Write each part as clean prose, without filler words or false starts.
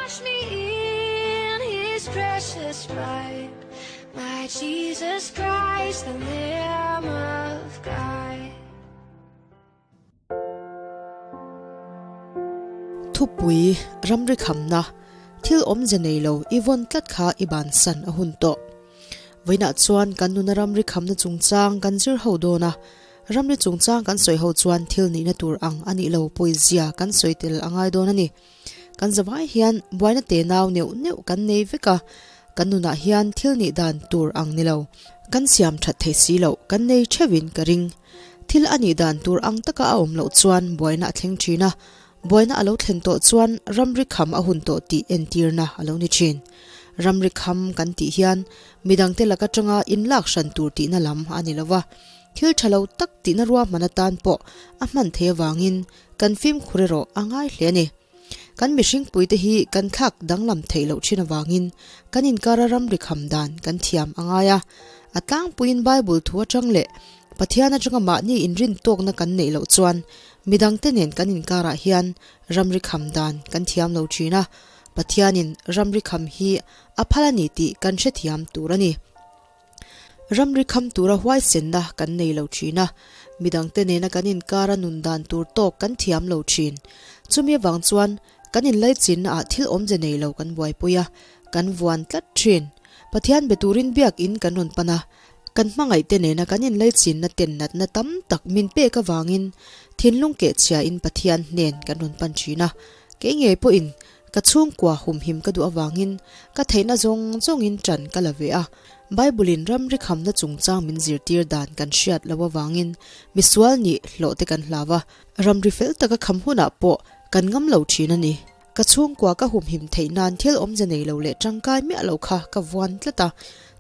Wash me in his precious blood, my Jesus Christ, the Lamb of God. Thupui, Ramri khamna, thil awmze nei lo i vawn tlat kha i bansan a hun tawh. Vawiinah chuan kan nuna ramri khamna chungchang kan zir ho dawn a, ramri chungchang kan sawi ho chuan thil nihna tur ang a nih lo pawizia kan sawi tel a ngai dawn a ni. Kan zavai hian buaina te nau neuh neuh kan nei vek a, kan nunah hian thil nih dan tur ang ni lo, kan siam that thei si loh kan nei theuhin ka ring. Thil a nih dan tur ang taka a awm loh chuan buaina a thleng thin a, buaina a lo thlen tawh chuan ramri kham a hun tawh tih entirna a lo ni thin. Ramri kham kan tih hian midangte lak atanga inlak hran tur tihna lam a ni lo va, thil tha lo tak tihna ruahman atan pawh a hman thei avangin Kan fimkhur erawh a ngai hle a ni. Kan mihringpuite hi kan thlak danglam theih loh thin avangin kan inkara ramri kham dan kan thiam a ngai a. A tlangpuiin Bible thu atang leh Pathian atanga mahni inrin tawkna kan neih loh chuan midangte nen kan inkarah hian ramri kham dan kan thiam lo thin a. Pathianin ramri kham hi a phal a ni tih kan hrethiam tur a ni. Ramri kham tura huaisenna kan nei lo thin a, midangte nena kan inkara nun dan tur tawk kan thiam lo thin. Chumi avang chuan kan inlaichinna ah thil awmze nei lo kan buaipui a, kan vuan tlat thin. Pathian be turin biakin kan rawn pan a, kan hmangaihte nena kan inlaichinna ten natna tam tak min pek avangin thinlung kehchhiain Pathian hnen kan rawn pan thin a, kei ngei pawhin Ka chhungkua humhim ka duh avangin ka theihna zawng zawngin ṭan ka la ve a. Bible-in ramri khamna chungchang min zirtir dan kan hriat loh avangin misual nih hlawh te kan hlau a, ramri fel taka kham hunah pawh kan ngam lo ṭhin a ni. Ka chhungkua ka humhim theih nan thil awmze nei lo leh ṭangkai miah lo kha ka vuan tlat a,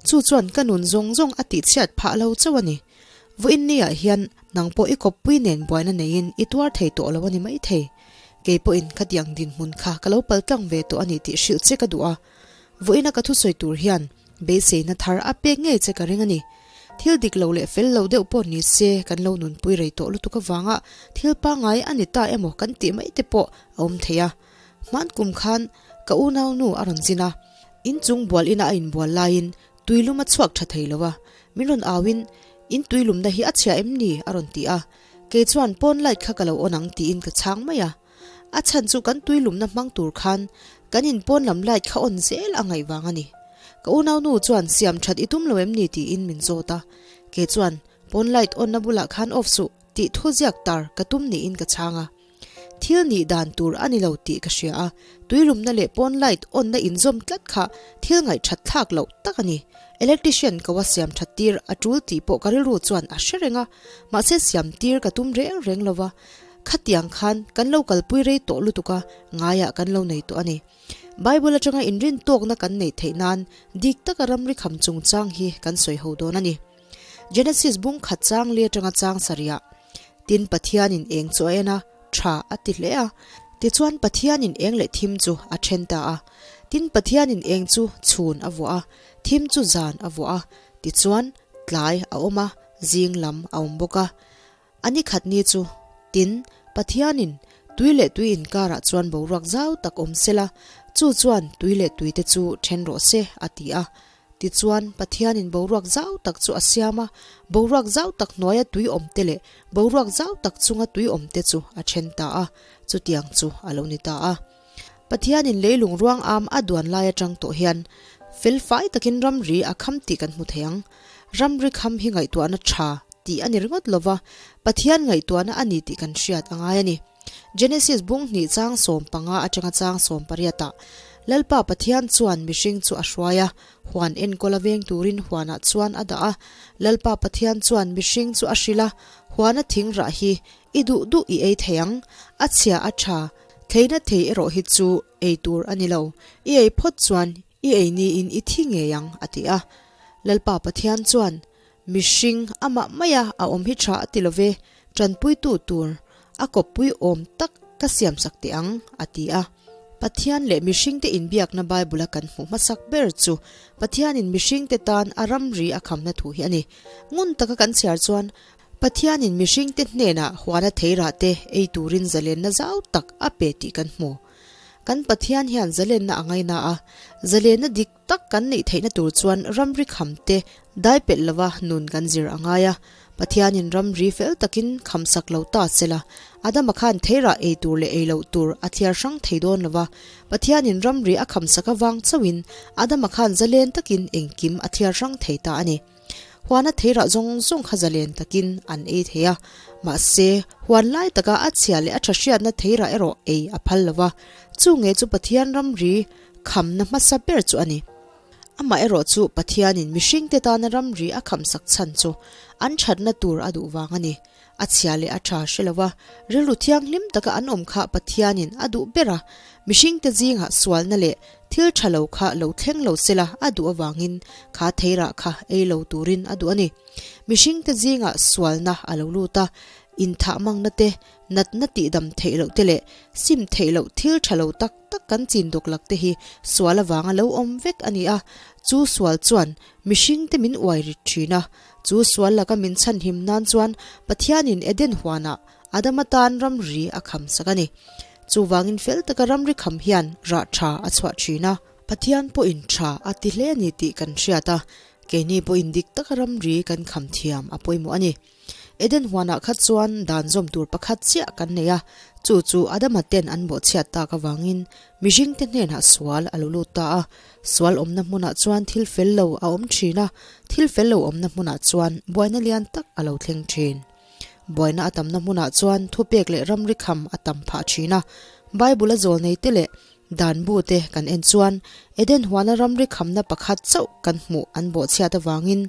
chu chuan ka nun zawng zawng a tihchhiat phah lo chauh a ni. Vawiin niah hian nang pawh i kawppui nen buaina neiin i tuar thei tawh lo a ni maithei. Kei pawhin khatiang dinhmun kha ka lo paltlang ve tawh a ni tih hrilh che ka duh a. Vawiina ka thusawi tur hian beiseina thar a pek ngei che ka ring a ni. Thil dik lo leh fel lo deuh pawh ni se kan lo nunpui rei tawh lutuk avanga thil pangngai a ni ta emaw kan tih mai te pawh a awm thei a. Hman kum khan ka unaunu a rawn zin a, inchung bual ina a inbual laiin tuilum a chhuak tha thei lo a, min rawn auin in tuilumna hi a chhia em ni? a rawn ti a. Kei chuan pawn light kha ka lo on ang tiin ka chhang mai a. A chhan chu kan tuilumna hmang tur khan kan in pawn lam light kha on zel a ngaih vang a ni. Ka unaunu chuan siam that i tum lo em ni tiin min zawt a. Kei chuan pawn light on na bulah khan off suh tih thu ziak tar ka tum niin ka chhang a. Thil nih dan tur a ni lo tih ka hria a, tuilumna leh pawn light on na inzawm tlat kha thil ngaihthat thlak loh tak a ni. Electrician ko a siam that tir a tul tih pawh ka rilru chuan a hre reng a, mahse siam tir ka tum reng reng lo va, khatiang khan kan lo kalpui rei tawh lutuk a, ngaiah kan lo nei tawh a ni. Bible atanga inrin tawkna kan neih theih nan dik taka ramri kham chungchang hi kan sawi ho dawn a ni. Genesis bung khat chang li atanga chang sarihah, Tin Pathianin eng chu a en a, tha a ti hle a. Tichuan Pathianin eng leh thim chu a then ta a. Tin Pathianin eng chu chhun a vuah a, thim chu zan a vuah a. Tichuan tlai a awm a, zing lam a awm bawk a. A ni khat ni chu, tin, Pathianin tui leh tui inkarah chuan boruak zau tak awm sela, chu chuan tui leh tuite chu then rawh se, a ti a. Tichuan, Pathianin boruak zau tak chu a siam a, boruak zau tak hnuaia tui awmte leh boruak zau tak chunga tui awmte chu a then ta a, chutiang chu a lo ni ta a. Pathianin leilung ruang am a duan lai atang tawh hian fel fai takin ramri a kham tih kan hmu thei ang. Ramri kham hi ngaihtuahna tha tih a ni ringawt lova, Pathian ngaihtuahna a ni tih kan hriat a ngai a ni. Genesis bung hnih chang 15 atanga chang 18 ah, Lalpa Pathian chuan mihring chu a hruai a, huan enkawl a veng turin huanah chuan a dah a. Lalpa Pathian chuan mihring chu a hrilh a, Huana thing rah hi i duh duh i ei thei ang, a chhia a tha, Theihna thei erawh hi chu ei tur a ni lo, i ei phawt chuan i ei niin i thi ngei ang, a ti a. Lalpa Pathian chuan, Mihring amah maia a awm hi tha a ti lo ve, tanpuitu tur a kawppui awm tak ka siamsak teh ang, a ti a. Pathian leh mihringte inbiakna Bible-a kan hmuh hmasak ber chu Pathianin mihringte tan a ramri a khamna thu hi a ni. Ngun taka kan chhiar chuan Pathianin mihringte hnenah huana theirah te ei turin zalenna zau tak a pe tih kan hmu. Kan Pathian hian zalenna a ngaina a, zalenna dik tak kan neih theihna tur chuan ramri kham te dai pelh lova nun kan zir a ngai a. Pathianin ramri fel takin kham sak lo ta se la, Adama khan theirah ei tur leh ei loh tur a thliar hrang thei dawn lova. Pathianin ramri a kham sak avang chauhin Adama khan zalen takin engkim a thliar hrang thei ta a ni. Huana theirah zawng zawng kha zalen takin an ei thei a, mahse, huan lai taka a chhia leh a tha hriatna theirah erawh ei a phal lo va, chu nge chu Pathian ramri khamna hmasa ber chu a ni. Amaherawh chu Pathianin mihringte tana ramri a khamsak chhan chu an thatna tur a duh vang a ni. A chhia leh a tha hre lo va, rilru thianghlim taka an awm kha Pathianin a duh ber a, mihringte zingah sualna leh thil tha lo kha lo thleng lo sela a duh avangin kha theirah kha ei lo turin a duh a ni. Mihringte zingah sualna a lo lut a, inthah mangna te, natna tihdam theih loh te leh sim theih loh thil tha lo tak tak kan chin dawk lak te hi sual avanga lo awm vek a ni a, chu sual chuan mihringte min uai rit thin a, Chu sual laka min chhanhim nan chuan Pathianin Eden huanah Adama tan ramri a kham sak a ni. Chuvangin fel taka ramri kham hian rah tha a chhuah thin a. Pathian pawhin tha a ti hle a ni tih kan hriat a, keini pawhin dik taka ramri kan kham thiam a pawimawh a ni. Eden huanah kha chuan dan zawm tur pakhat chiah kan nei a, chu chu Adama ten an bawhchhiat tak avangin Mihringte hnenah sual a lo lut ta a, sual awmna hmunah chuan thil fel lo a awm thin a, thil fel lo awmna hmunah chuan buaina lian tak a lo thleng thin. Buaina a tamna hmunah chuan thupek leh ramri kham a tam phah thin a, Bible a zawl nei te leh dan bu te kan en chuan Eden huana ramri khamna pakhat chauh kan hmuh an bawhchhiat avangin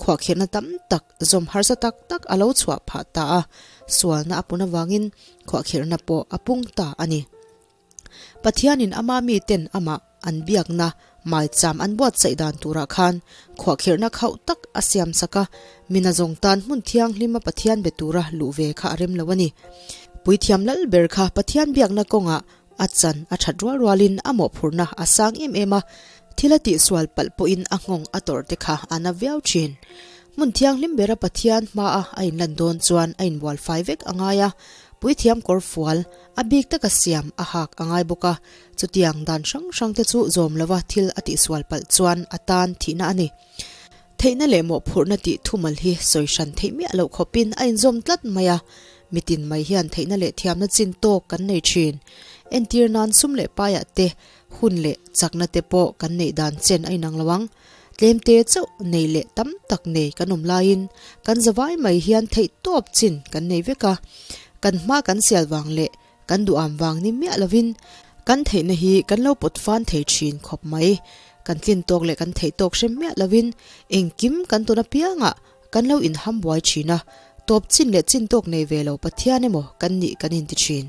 khuahkhirhna tam tak zawm harsa tak tak a lo chhuah phah ta a, sualna a pun avangin khuahkhirhna pawh a pung ta a ni. Pathianin ama miten amah an biakna maicham an buatsaih dan turah khan khuahkhirhna khauh tak a siam sak a, mina zawng tan hmun thianghlima Pathian be tura luh ve kha a rem lo a ni. Puithiam lal ber kha Pathian biakna kawngah a chan a that rual rualin a mawhphurhna a sang em em a, thil a tihsual palh pawhin a nghawng a tawrh te kha a na viau thin. Hmun thianghlim bera Pathian hmaa a inlan dawn chuan a inbual fai vek a ngai a, puithiam kawr fual, A bik taka siam a hak a ngai bawk a, chutiang dan hrang hrang te chu zawm lova thil a tihsual palh chuan a tan thihna a ni. Theihna leh mawhphurhna tih thumal hi sawi hran theih miah loh khawpin a inzawm tlat mai a, mitin mai hian theihna leh thiamna chin tawk kan nei thin. Entir nan sum leh paiah te, hun leh chakna te pawh kan neih dan chen a inang lo ang. Tlemte chauh nei leh tam tak nei kan awm laiin kan zavai mai hian theih tawp chin kan nei vek a, kan hma kan sial vang leh kan duham vang ni miah lovin kan theihna hi kan lo pawt fan thei thin khawp mai. Kan tlin tawk leh kan theih tawk hre miah lovin engkim kan tawn apiangah kan lo inham buai thin a, tawp chin leh chin tawk nei ve lo Pathian emaw kan nih kan inti thin.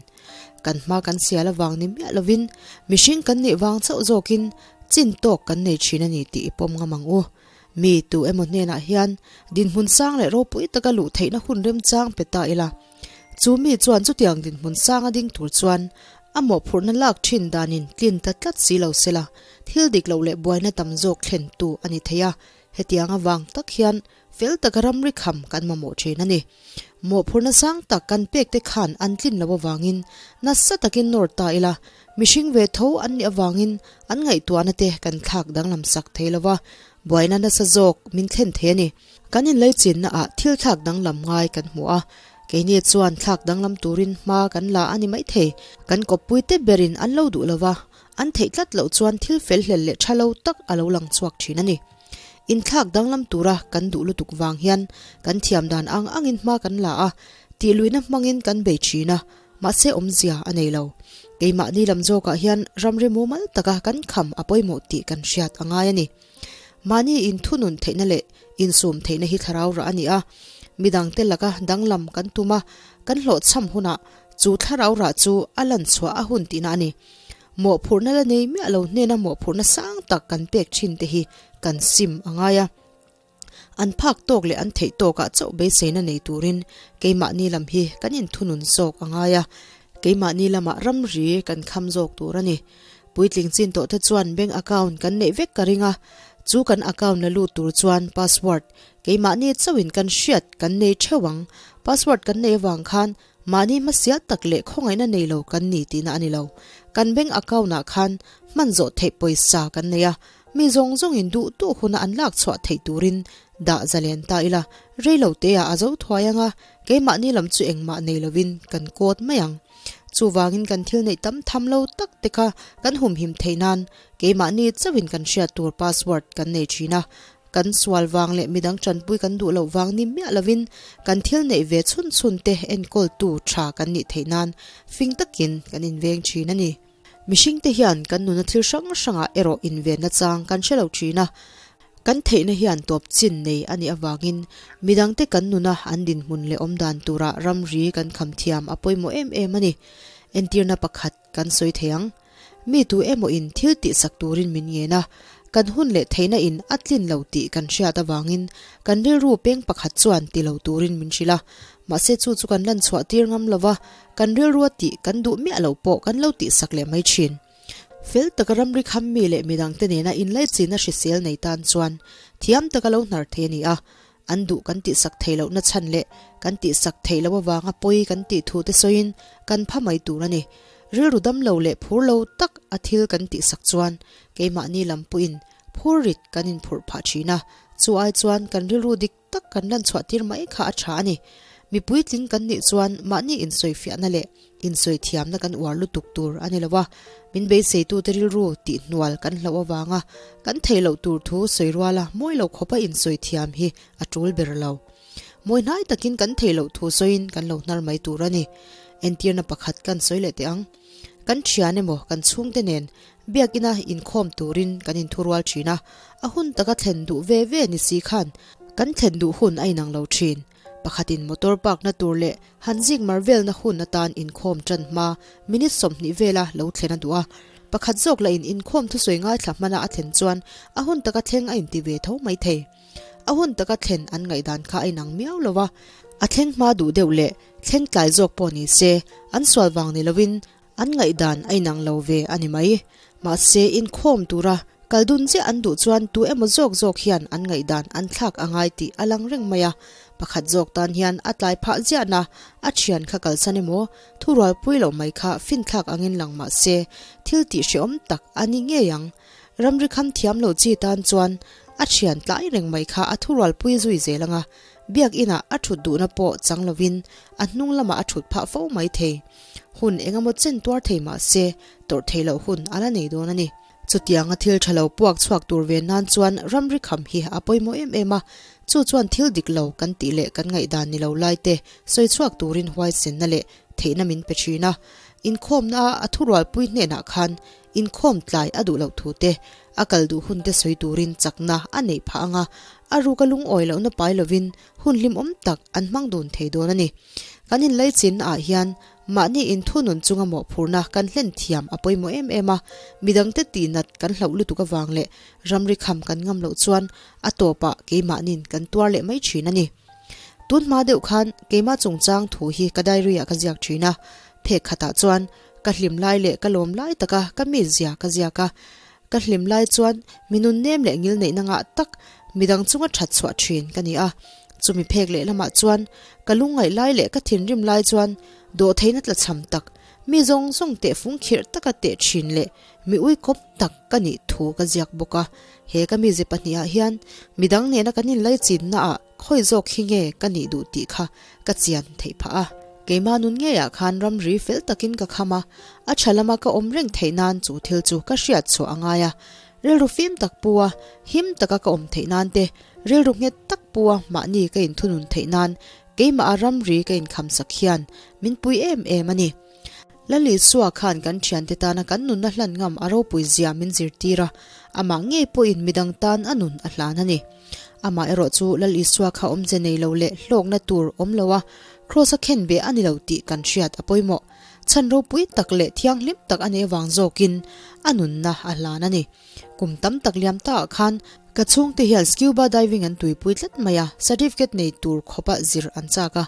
Kan hma kan sial avang ni miah lovin mihring kan nih vang chauh zawkin Chin tawk kan nei thin a ni tih i pawm ngam ang u. Mi tu emaw hnenah hian dinhmun sang leh ropui taka luh theihna hun remchang pe ta ila. Chu mi chuan chutiang dinhmun sanga ding tur chuan a mawhphurhna lak thin danin tlin ta tlat si lo sela, thil dik loh leh buaina tam zawk thlentu a ni thei a. Hetiang avang tak hian fel taka ramri kham kan mamawh thin a ni. Mawhphurhna sang tak kan pek te khan an tlin loh avangin nasa takin nawr ta ila, mihring ve tho an nih avangin an ngaihtuahna te kan thlak danglam sak thei lo va, buaina nasa zawk min thlen thei a ni. Kan inleichinna ah thil thlak danglam ngai kan hmu a, keini chuan thlak danglam turin hma kan la a ni maithei. Kan kawppui te berin an lo duh lo va, an theih tlat loh chuan thil fel hlel leh tha lo tak a lo lang chhuak thin a ni. Inthlak danglam tura kan duh lutuk vang hian kan thiam dan ang angin hma kan la a, tihluihna hmangin kan bei thin a, mahse awmzia a nei lo. Keimahni lam zawkah hian ramri mumal taka kan kham a pawimawh tih kan hriat a ngai a ni. Mahni inthunun theihna leh insum theihna hi thlarau rah a ni a, midangte laka danglam kan tum a, kan hlawhchham hunah chu thlarau rah chu a lanchhuah a hun tihna a ni. Mawhphurhna la nei miah lo hnena mawhphurhna sang tak kan pek thin te hi kan sim a ngai a. An phak tawk leh an theih tawkah chauh beiseina nei turin keimahni lam hi kan inthunun zawk a ngai a, keimahni lamah ramri kan kham zawk tur a ni. Puitling chin tawh te chuan bank account kan neih vek ka ring a, chu kan account la lut tur chuan password keimahni chauhin kan hriat kan nei theuh ang. Password kan neih avang khan Mahni hmasial tak leh khawngaihna nei lo kan ni tihna a ni lo. Kan bank account ah khan hman zawh theih pawisa kan nei a, mi zawng zawngin duh duh huna an lak chhuah theih turin dah zalen ta ila, rei lo te ah a zo thuai anga keimahni lam chu engmah nei lovin kan kawt mai ang. Chuvangin kan thil neih tam tham lo tak te kha kan humhim theih nan keimahni chauhin kan hriat tur password kan nei thin a, Kan sual vang leh midang tanpui kan duh loh vang ni miah lovin kan thil neih ve chhun chhun te enkawltu tha kan nih theih nan fing takin kan inveng thin a ni. Mihring te hian kan nuna thil hrang hrangah erawh invenna chang kan hre lo thin a, kan theihna hian tawp chin nei a nih avangin midangte kan nuna an dinhmun leh awmdan turah ramri kan kham thiam a pawimawh em em a ni. Entirna pakhat kan sawi thei ang. Mi tu emaw in thil tihsak turin min ngen a, kan hun leh theihna in a tlin lo tih kan hriat avangin kan rilru peng pakhat chuan ti lo turin min hrilh a, mahse chu chu kan lan chhuah tir ngam lo va, kan rilrua tih kan duh miah lo pawh kan lo tihsak leh mai thin. Fel taka ramri kham mi leh midangte nena inlaichinna hrisel nei tan chuan thiam taka lo hnar thei a ni a, An duh kan tihsak theih lohna chhan leh kan tihsak theih loh avanga pawi kan tih thu te sawiin kan pha mai tur a ni. Rilru dam lo leh phur lo tak a thil kan tihsak chuan keimahni lam pawhin phur rit kan inphurh phah thin a, chu ai chuan kan rilru dik tak kan lan chhuah tir mai kha a tha a ni. Mi puitling kan nih chuan mahni insawifiahna leh Insawi thiamna kan uar lutuk tur a ni lo a, min beiseitute rilru tihhnual kan hlauh avanga kan theih loh tur thu sawi ruala mawi lo khawpa insawi thiam hi a tul ber lo. Mawi hnai takin kan theih loh thu sawiin kan lo hnar mai tur a ni. Entirna pakhat kan sawi leh teh ang. Kan thian emaw kan chhungte nen biakina inkhawm turin kan inthurual thin a, a hun taka thlen duh ve ve ni si khan kan thlen duh hun a inang lo thin. Pakhatin motor park na tur leh han zik mar velna hun atan inkhawm tan hma minute 20 vela lo thlen a duh a. Pakhat zawk lahin inkhawm thusawi ngaithla hmana a thlen chuan a hun taka thleng a inti ve tho mai thei. A hun taka thlen an ngaihdan kha a inang miau lo a, a thleng hma duh deuh leh thleng tlai zawk pawh ni se an sual vang ni lovin An ngaihdan a inang lo ve a ni mai. Mahse, inkhawm tura kal dun chiah an duh chuan tu emaw zawk zawk hian an ngaihdan an thlak a ngai tih a lang reng mai a. Pakhat zawk tan hian a tlai phah ziahna a thian kha kalsan emaw, thurualpui loh mai kha finthlak angin lang mah se, thil tih hrehawm tak a ni ngei ang. Ramri kham thiam lo chi tan chuan a thian tlai reng mai kha a thurualpui zui zel ang a, biakinah a thut duhna pawh chang lovin a hnung lamah a thut phah fo mai thei. Hun eng emaw chen tuar thei mah se, tawrh theih loh hun a la nei dawn a ni. Chutianga thil tha lo puak chhuak tur ve nan chuan ramri kham hi a pawimawh em em a, chu chuan thil dik lo kan tih leh kan ngaihdan ni lo lai te sawi chhuak turin huaisenna leh theihna min pe thin a. Inkhawmna a thurualpui hnenah khan inkhawm tlai a duh loh thu te, a kal duh hun te sawi turin chakna a neih phah ang a, a ruka lungawi lohna pai lovin hun hlimawm tak an hmang dun thei dawn a ni. Kan inlaichinna ah hian mahni inthunun chunga mawhphurhna kan hlen thiam a pawimawh em em a, midangte tihnat kan hlauh lutuk avang leh ramri kham kan ngam loh chuan a tawpah keimahnin kan tuar leh mai thin a ni. Tun hma deuh khan keimah chungchang thu hi ka diary ah ka ziak thin a, phek khatah chuan ka hlim lai leh ka lawm lai taka ka mizia ka ziak a, Ka hlim lai chuan mi nun nem leh ngil neihna ngah tak midang chunga that chhuah thin ka ni a, chumi phek leh lamah chuan ka lungngaih lai leh ka thinrim lai chuan dawhtheihna tlachham tak, mi zawng zawng teh fung khirh taka teh thin leh mi uikawp tak ka nih thu ka ziak bawk a. He ka mize pahnihah hian midang nena kan inlaichinna ah Khawi zawk hi nge ka nih duh tih kha ka chian theih phah a. Keimah nun ngeiah khan ramri fel takin ka kham a, a tha lama ka awm reng theih nan chu thil chu ka hriat chhuah a ngai a. Rilru fim tak pu a, him taka ka awm theih nan te, rilru nghet tak pu a mahni ka inthunun theih nan keimah a ramri ka inkham sak hian min pui em em a ni. Lal Isua khan kan thiante tana kan nunna hlan ngam a ropui zia min zirtir a, amah ngei pawhin midang tan a nun a hlan a ni. Amah erawh chu Lal Isua kha awmze nei lo leh hlawkna tur awm lo a, Kraws a khen ve a ni lo tih kan hriat a pawimawh. Chhan ropui tak leh thianghlim tak a nih avang zawkin a nunna a hlan a ni. Kum tam tak liam ta ah khan ka chhungte hian scuba diving an tuipui tlat mai a, certificate nei tur khawpa zir an chak a,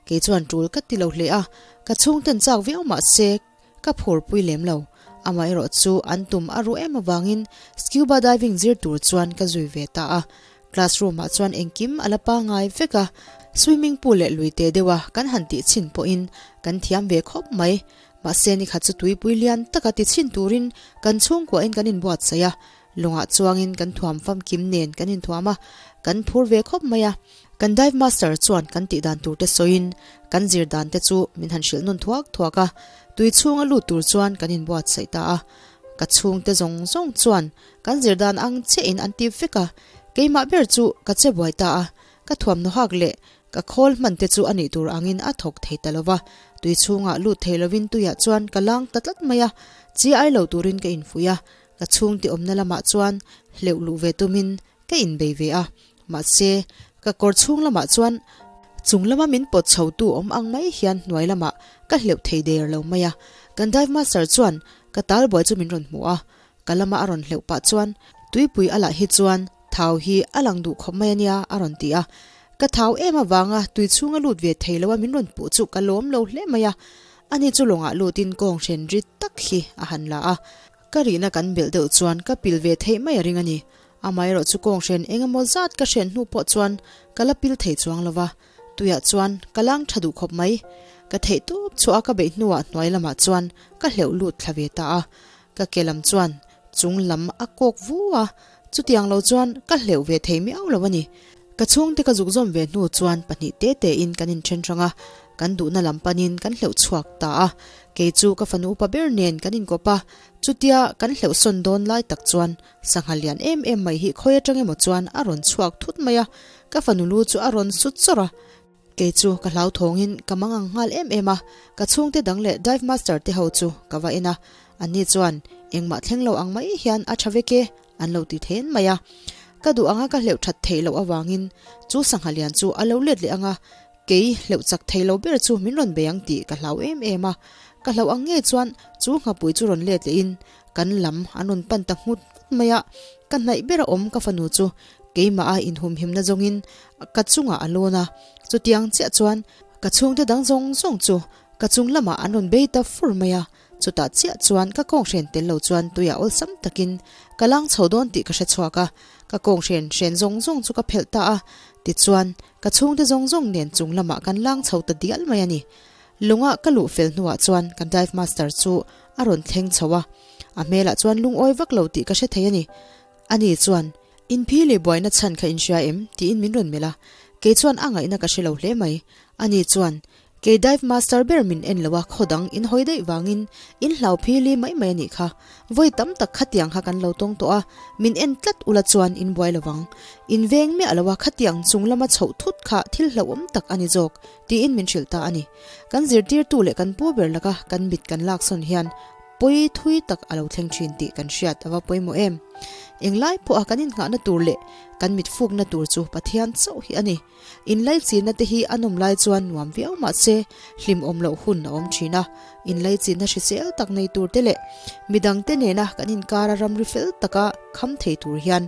kei chuan tul ka ti lo hle a, Ka chhungten chak viau mah se ka phurpui lem lo. Amaherawh chu an tum a ruh em avangin scuba diving zir tur chuan ka zui ve ta a. Classroom ah chuan engkim a la pangai vek a, swimming pool leh lui te deuha kan han tih chhin pawhin kan thiam ve khawp mai. Mahse nikhat chu tuipui lian taka ti chhin turin kan chhungkuahin kan inbuatsaih a, lawngah chuangin kan thuam famkim nen kan inthuam a, kan phur ve khawp mai a. Kan dive master chuan kan tih dan tur te sawiin kan zir dan te chu min han hrilh nawn thuak thuak a, tui chhunga lut tur chuan kan inbuatsaih ta a. Ka chhungte zawng zawng chuan kan zir dan ang chiahin an ti vek a, keimah ber chu ka che buai ta a, ka thuamhnaw hak leh ka khawl hman te chu a nih tur angin a thawk thei ta lo va, tui chhungah lut thei lovin tuiah chuan ka lang ta tlat mai a, chi ai lo turin ka infuih a, ka chhungte awmna lamah chuan hleuh luh ve tumin Ka inbei ve a, mahse, ka kawr chhung lamah chuan chung lama min pawt chhotu awm ang mai hian hnuai lamah ka hleuh thei der lo mai a. Kan dive master chuan ka talbuai chu min rawn hmu a, ka lama a rawn hleuh pah chuan tuipui a lah hi chuan thau hi a lang duh khawp mai a nia a rawn ti a. Ka thau em avanga tui chhunga lut ve thei lo a min rawn puh chu ka lawm lo hle mai a. Ani chu lawngah lutin kawng hren rit tak hi a han la a. Ka rihna kan belh deuh chuan ka pil ve theih mai a ring a ni. Amaherawh chu kawng hren eng emaw zat ka hren hnu pawh chuan ka la pil thei chuang lo va, tuiah chuan ka lang tha duh khawp mai. Ka theih tawp chhuah a ka beih hnuah hnuai lamah chuan ka hleuh lut thla ve ta a. Ka ke lam chuan chung lam a kawk vu a, chutiang lo chuan ka hleuh ve thei miau lo a ni. Ka chhungte ka zuk zawm ve hnu chuan pahnih te tein kan inthen hrang a, kan duhna lam panin kan hleuh chhuak ta a. Kei chu ka fanu upa ber nen kan inkawp a, chutia kan hleuh sawn dawn lai tak chuan Sangha lian em em mai hi khawi atang emaw chuan a rawn chhuak thut mai a, ka fanu lu chu a rawn sut chawrh a. Kei chu ka hlauthawngin ka mangang nghal em em a, ka chhungte dang leh dive master te ho chu ka va en a, anni chuan engmah thleng lo ang mai hian a tha vek e an lo ti then mai a. Ka duh anga ka hleuh that theih loh avangin chu sangha lian chu a lo let leh ang a, Kei hleuh chak thei lo ber chu min rawn bei ang tih ka hlau em em a, ka hlauh ang nge chuan chu nghapui chu rawn let lehin kan lam an rawn pan ta nghut nghut mai a, ka hnaih ber a awm ka fanu chu keimah a inhumhimna zawngin ka chungah a lawn a, chutiang chiah chuan ka chhungte dang zawng zawng chu ka chung lamah an rawn bei ta fur mai a, chutah chiah chuan ka kawnghren tel lo chuan tuiah awlsam takin ka lang chho dawn tih ka hre chhuak a, ka kawnghren hren zawng zawng chu ka phelh ta a, tichuan Ka chhungte zawng zawng nen chung lamah kan lang chho ta dial mai a ni. Lunga ka luh fel hnuah chuan kan dive master chu a rawn thleng chho a, a hmelah chuan lungawi vak lo tih ka hre thei a ni. Ani chuan, In phi leh buaina chhan kha in hria em? tiin min rawn melh a, kei chuan a ngaihna ka hre lo hle mai. Ani chuan, Kei dive master ber min en lo a, khaw dang in hawi daih vangin in hlau phili mai mai a nih kha. Vawi tam tak khatiang kha kan lo tawng tawh a, min en tlat ula chuan in buai lo vang. In veng miah lo a, khatiang chung lama chhoh thut kha thil hlauhawm tak a ni zawk, tiin min hrilh ta a ni. Kan zirtirtu leh kan pu ber laka kan mit kan laksawn hian pawi thui tak a lo thleng thin tih kan hriat a va pawimawh em. Englai pawha kan innghahna tur leh kan mit fukna tur chu Pathian chauh hi a ni. Inlaichinna te hi a nawm lai chuan nuam viau mah se, hlimawm loh hun a awm thin a. Inlaichinna hrisel tak nei tur te leh midangte nena kan inkara ramri fel taka kham thei tur hian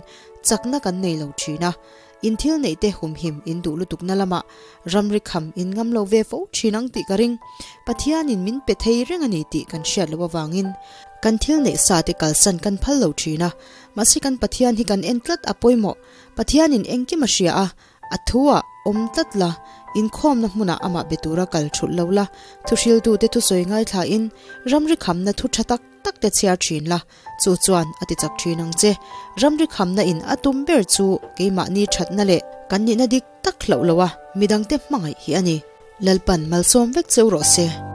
chakna kan nei lo thin a. In thil neih te humhim in duh lutukna lamah ramri kham in ngam lo ve fo thin ang tih ka ring. Pathianin min pe thei reng a ni tih kan hriat loh avangin kan thil neih sa te kalsan kan phal lo thin a. Mahse kan Pathian hi kan en tlat a pawimawh. Pathianin engkim a hria a, a thu-ah awm tlat la, inkhawmna hmunah amah be tura kal thulh lo la, thuhriltute thusawi ngaithlain ramri khamna thu tha tak tak te chhiar thin la, chu chuan a ti chak thin ang che. Ramri khamna in a tum ber chu keimahni thatna leh kan nihna dik tak hlauh loa midangte hmangaih hi a ni. Lalpan malsawm vek cheu rawh se.